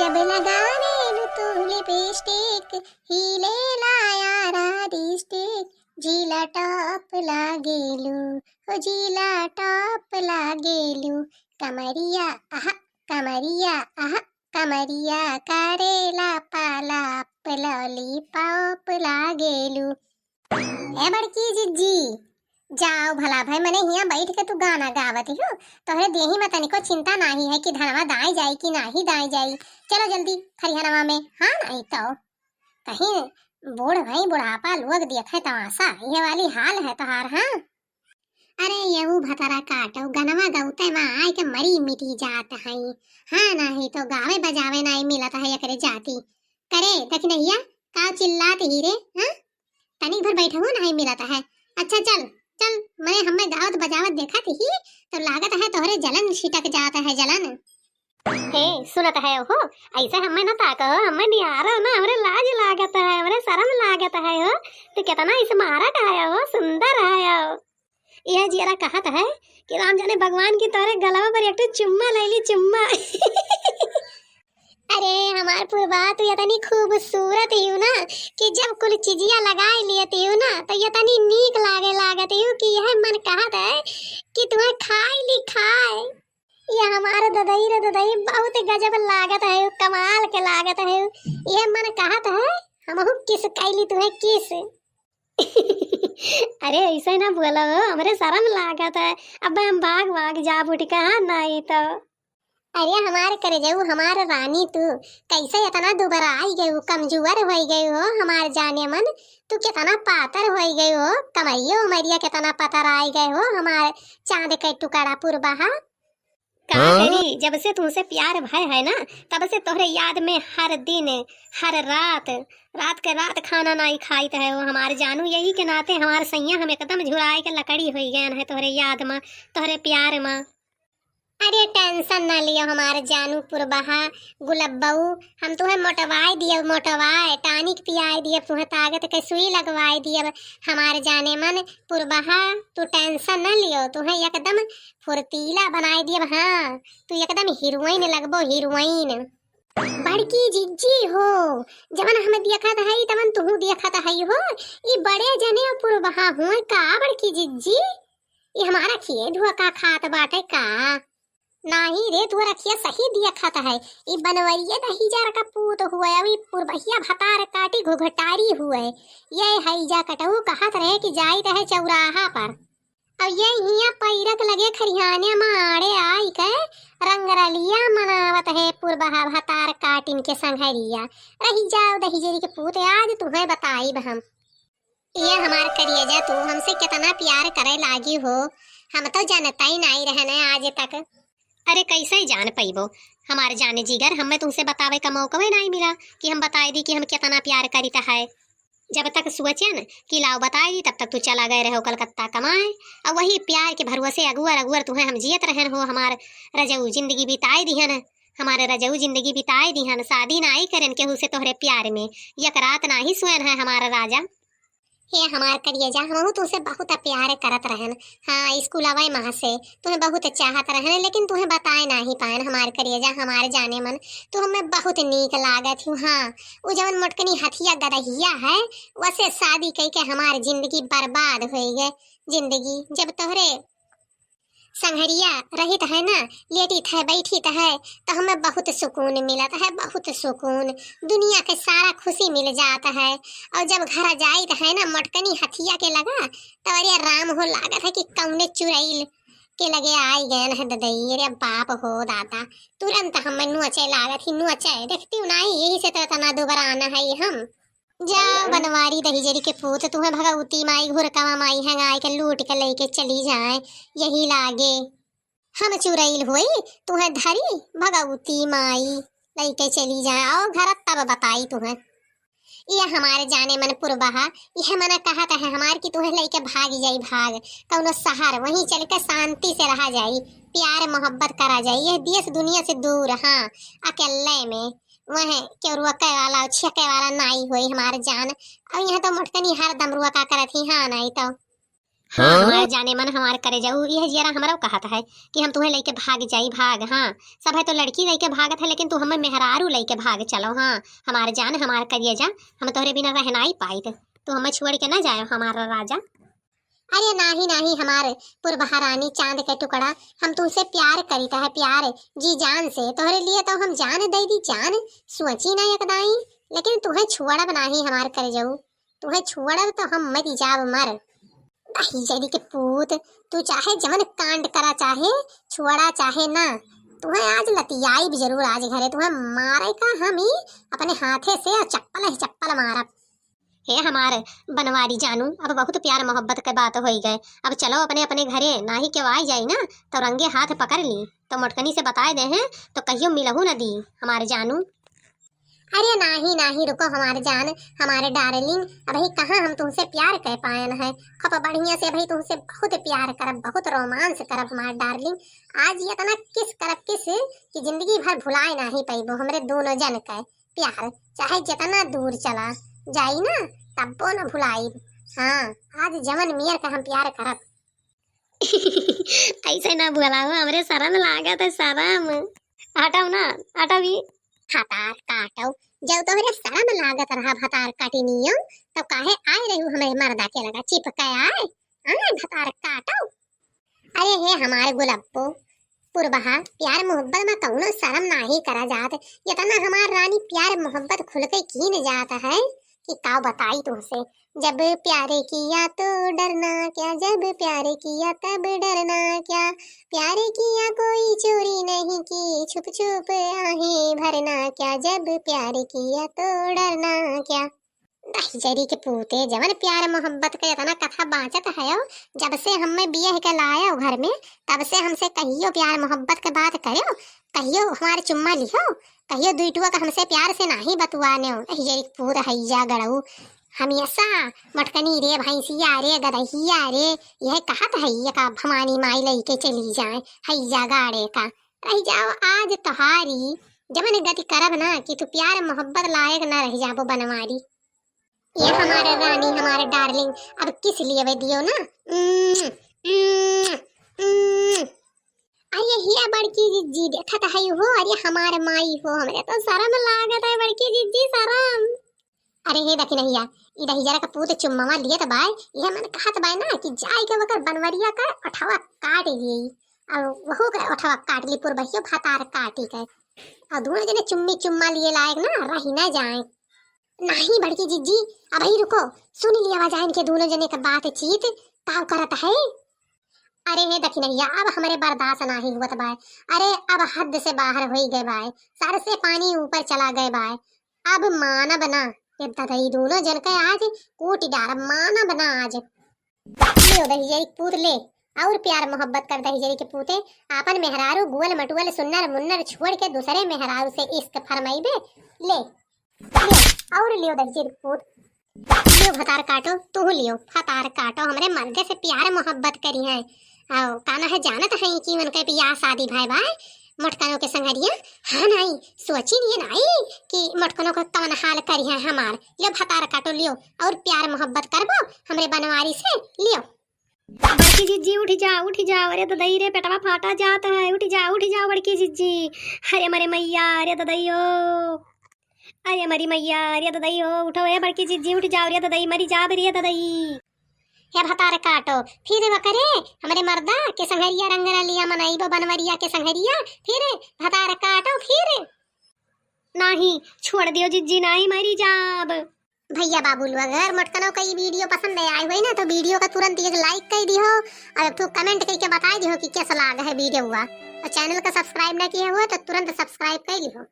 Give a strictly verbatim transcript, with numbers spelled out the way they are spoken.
जब लगावेलू तू लिपस्टिक, हिले लाया डिस्ट्रिक्ट, जिला टॉप लागेलू, हो जिला टॉप लागेलू। कमरिया आहा, कमरिया आहा, कमरिया करेला पाला, लॉलीपॉप लागेलू। ए बड़की जिज्जी, जाओ भला भाई, मने हियाँ बैठ के तू गाना गावत हो, तोहरे देही में तनिको चिंता नाही है कि धनवा दाई जाई कि नाही दाई जाई। चलो जल्दी खरिहनवा में, हाँ, नाही तो कहीं बूढ़ भाई बुढ़ापा लोग देखे तमाशा, ये वाली हाल है तोहार, हाँ। अरे यहू भतरा काटो, गनवा गौते में आए के मरी मिटी जात है, हाँ, नाही तो गावे बजावे नाही मिलत है एकरे जाति। करे दखिनहिया, का चिल्लात ही रे, हाँ? तनिक भर बैठहू नाही मिलत है। अच्छा चल, चल, मने हमें गावत बजावत देखत ही तो लागत है तोहरे जलन छिटक जात है, जलन। हे, सुनत है हो, ऐसे हमें न ताको, हमें निहारो ना, हमरे लाज लागत है, हमरे शर्म लागत है हो। तू कितना smart है हो, सुंदर है हो। यह जियरा कहत है कि राम जाने भगवान की तोरे गलवा पर एक ठो चुम्मा ले ली, चुम्मा। अरे हमार पुरबा, तू इतनी खूबसूरत ही हो ना कि जब कुल चिजिया लगाए लियत ही हो ना तो इतनी नीक लागे लागत ही हो कि यह मन कहत है कि तुम्हें खाए ली खाए। ये हमार ददई रे ददई, बहुत गजब लागत है, कमाल के लागत है। ये मन कहत है हमहू किस कैली तुम्हें किस। अरे ऐसे ना बोलो हो, हमरे शर्म लागत है। अब हम भाग भाग जाब उठ के, हाँ, नाही तो। अरे हमार करेजऊ, हमार रानी, तू कैसे इतना दुबराई गयू, कमजोर होई गयू हो हमार जाने मन। तू कितना पातर होई गयू हो, कमरियो उमरिया कितना पतर आई गए हो हमार चांद के टुकड़ा पुरबहा। का हाँ? करी, जब से तुमसे प्यार भय है ना, तब से तोहरे याद में हर दिन, हर रात, रात के रात खाना नाही खाइत है वो हमार जानू। यही के नाते हमार सैया हम एकदम झुराए के लकड़ी होई गए हैं तोहरे याद में, तोहरे प्यार में। अरे tension ना लियो हमार जानू पुरबहा गुलब्बऊ, हम तुहे मोटवाए दियब, मोटवाए, tonic पियाए दियब, तुहे ताकत के सुई लगवाए दियब। हमार जाने मन पुरबहा, तू tension ना लियो, तुहे एकदम फुर्तीला बनाए दियब। हाँ, तू एकदम हीरोइन लगबो, हीरोइन। बड़की जिज्जी हो, जवन हम देखत हई तवन तुहू देखत हई हो। ई बड़े जने पुरबहा हुए का बड़की जिज्जी? ई हमारा खिए धोखा खात बाटे का? नाही रे, तोहरा खिया सही देखत है। ई बनवरिया दहिजर का पूत हुए, अउ ई पुरबहिया भतार काटी घुघटारी हुए। ये हैजा कटऊ कहत रहे कि जाइत है चौराहा पर। अब ये हियाँ पैरक लगे खरिहाने माड़े आई के रंगरलिया मनावत है पुरबहा भतार काटिन के संघरिया। रही जाओ दहिजरी के पूत, आज तुहें बताइब हम। ये हमार करियजा, तू हमसे कितना प्यार करे लागी हो, हम तो जानता ही नाही रहने आज तक। अरे कैसे जान पइबो हमार जाने जिगर, हमें तुमसे बतावे का मौका ही नाही मिला कि हम बताए दी कि हम कितना प्यार करीत है। जब तक सोचन कि लाओ बताए दी, तब तक तू चला गए रहो कलकत्ता कमाए। और वही प्यार के भरोसे अगुअर अगुअर तुहें हम जियत रहन हो, हमार रजऊ जिंदगी बिताए दिहन, हमारे रजऊ जिंदगी बिताए दिहन। शादी नाही करन केहू से तोहरे प्यार में, एक रात नाही सोयन है हमारा राजा। हे हमार करियजा, हमहू तुमसे बहुत प्यार करत रहन। हाँ, स्कूलवा माँ से तुम्हें बहुत चाहत रहन, लेकिन तुम्हें बताए नाही पाएन हमार करियजा, हमार जाने मन। तू हमें बहुत नीक लागत हूँ। हाँ, वो जवन मोटकनी हथिया गदहिया है, वसे शादी कई के हमार जिंदगी बर्बाद हो गए। जिंदगी जब तोहरे संघरिया रहित है ना, लेटित है, बैठित है, तो हमें बहुत सुकून मिलत है, बहुत सुकून। दुनिया के सारा खुशी मिल जात है। और जब घर जाइत है ना, मोटकनी हथिया के लगा, तो अरे राम हो लागत है कि कौने चुड़ैल के लगे आई गए हैं ददई। अरे बाप हो दादा, तुरंत हमें नोचे लागत ही, नोचे। देखती हूँ ना, यही से तो इतना दुबराना है हम। जा बनवारी दहिजरी के पूत, तुहें भगवती माई घुरकवा माई हंगाई के लूट के लेके चली जाए, यही लागे। हम चुरैल होई, तुहें धरी भगवती माई लेके चली जाए, आओ घर तब बताई तुहें। ये हमारे जाने मन पुरबहा, यह मना कहत है हमार कि तुहें लेके भाग जाई भाग, कौनो शहर, वहीं चल के शांति से रहा जाई, प्यार मोहब्बत करा जाई, यह देश दुनिया से दूर, हाँ, अकेले में। वह केहू रोके वाला और छेके वाला नाई होई हमार जान। अब यहाँ तो मोटकनी हरदम रोका करत ही, हाँ, नाई तो। हाँ, हाँ? हमार जाने मन, हमार करेजाऊ, यह जियरा हमरो कहत है कि हम तुहे लइके भाग जाई, भाग। हाँ, सब है तो लड़की लइके भागत है, लेकिन तू हमें मेहरारू लइके भाग चलो। हाँ, हमार जान, हमार करेजा, हम तोहरे बिना रह नाई पाइत। तू हमें छोड़ के ना जायो, हमार राजा। अरे नाही, नाही, हमार पुरबहा रानी, चांद के टुकड़ा, हम तुमसे प्यार करीत है, प्यार, जी जान से। तोहरे लिए तो हम जान दे दी, जान, सोची ना एक दाई, लेकिन तुहे छोड़ब नाही, हमार करेजाऊ। तुहे छोड़ब तो हम मरी जाब मर। दहिजरी के पूत, तू चाहे जवन कांड करा, चाहे छोड़ा, चाहे ना, तुहे आज लतियाइब जरूर। आज घरे तुहे मारे का हम ही अपने हाथे से और चप्पल ही चप्पल मारब। हे हमार बनवारी जानू, अब बहुत प्यार मोहब्बत के बात होई गए। अब चलो अपने अपने घरे, नाही केहू आई जाई ना तो रंगे हाथ पकड़ ली। तो मोटकनी से बताए दे हैं तो कहियो मिलहू न दी हमार जानू। अरे नाही, नाही, रुको हमार जान, हमारे डार्लिंग, अबही कहाँ हम तुमसे प्यार कर पायन है। खूब बढ़िया से अबही तुमसे बहुत प्यार करब, बहुत रोमांस करब हमार डार्लिंग। आज इतना किस करब किस कि जिंदगी भर भुलाए नाही पैबो हमरे दोनों जन के प्यार, चाहे जितना दूर चला जाई ना, तब्बो न भुलाइब। हाँ, आज जवन मियर का हम प्यार करब। ऐसे ना बोलाओ, हमरे शरम लागत है, शरम। हटाओ ना, हटाओ भी। भतार काटो, जब तोहरे शरम लागत रहा भतार काटिनियो, तब काहे आए रहू हमरे मर्दा के लगा चिपके आए? आए भतार काटो। अरे हे हमारे गुलप्पो, पुरबहा, प्यार मोहब्बत में कौनो शरम नाही करा जात। इतना हमार रानी प्यार मोहब्बत खुल के कीन जात है कि का बताई तुमसे। जब प्यार किया तो डरना क्या, जब प्यार किया तब डरना क्या, प्यार किया कोई चोरी नहीं की, छुप छुप आहें भरना क्या, जब प्यार किया तो डरना क्या। दहिजरी के पूते, जवन प्यार मोहब्बत के इतना कथा बाँचत हयो, जब से हमें बियाह के लायो घर में, तब से हमसे कहियो प्यार मोहब्बत के बात करो, कहियो हमारे चुम्मा लिहो, कहियो दुई टुआ का हमसे प्यार से नाही बतुआने हो। दहिजरी के पूत हैया गड़ऊ, हमेशा मोटकनी रे, भैंसिया रे, गदहिया रे, यह कहत है ये का भवानी माई लइके चली जाए, हैया गाड़े का। रह जाओ आज तोहारी, जवन गति करब ना कि तू प्यार मोहब्बत लायक ना रह जाबो बनवारी। ये हमारे रानी, हमारे डार्लिंग, अब किस लिए वे दियो ना। उम्म, उम्म, उम्म। अरे हिया बड़की जिज्जी, देखत है हो, अरे हमार माई हो, हमरे तो शरम लागत है बड़की जिज्जी, शरम। अरे हे दखिनहिया, ई दहिजरा का पूत चुम्मवा लियत बाय, इहे मन कहत बाय ना कि जाई के ओकर बनवरिया का ओठवा काट लिये। अब वहू के ओठवा काट ली पुरबहियो भतार काटी के। और दोनों जने चुम्मी चुम्मा लिए लायक ना रही ना जाए। नाही बड़की जिज्जी, अबही रुको, सुन लिया जाए इनके दोनों जने का बातचीत, का करत है। अरे हे दखिनहिया, अब हमरे बर्दाश्त नाही हुवत बाय। अरे अब हद से बाहर होई गए बाय, सर से पानी ऊपर चला गए बाय। अब मानब ना, ये ददई दोनों जन के आज कूट डारब, मानब ना आज। लियो दहिजरी के पूत ले, और प्यार मोहब्बत कर दहिजरी के पूते, आपन मेहरारू गुअल मटुअल सुन्नर मुन्नर छोड़ के दूसरे मेहरारू से इश्क फरमाइबे। ले, लियो, और लियो दहिजरी के पूत। लियो भतार काटो, तू लियो भतार काटो, हमरे मर्दे से प्यार मोहब्बत करी है। आओ, काना है जानत है कि उनके बियाह शादी भाई भाई मोटकनों के संगरिया। हाँ नाई, सोची नहीं नाई कि मोटकनों का कवन हाल करी है हमार। लियो भतार काटो लियो, और प्यार मोहब्बत करबो हमरे बनवारी से, लियो। बड़की जिज्जी उठ जा, उठ जा, अरे ददई रे पेटवा फाटा जात है, उठ जा, उठ जा बड़की जिज्जी। अरे मरे मैया, अरे ददई हो, अरे मरी मैया, अरे ददई हो, उठो ए बड़की जिज्जी, उठ जाओ रे ददई, मरी जाब रे ददई। हे भतार काटो, फिर वकरे हमरे मर्दा के संगरिया रंग रलिया मनइबो बनवरिया के संगरिया, फिर भतार काटो फिर। नाही, छोड़ दियो जिज्जी, नाही मरी जाब। भैया बाबू लोग, अगर मोटकनों का ये video पसंद आए होई ना तो video का तुरंत एक like कर दिहो और एक ठो comment करके बता दिहो कि कैसा लाग है video हुआ। और channel का subscribe ना किया हुआ तो तुरंत subscribe कर दिहो।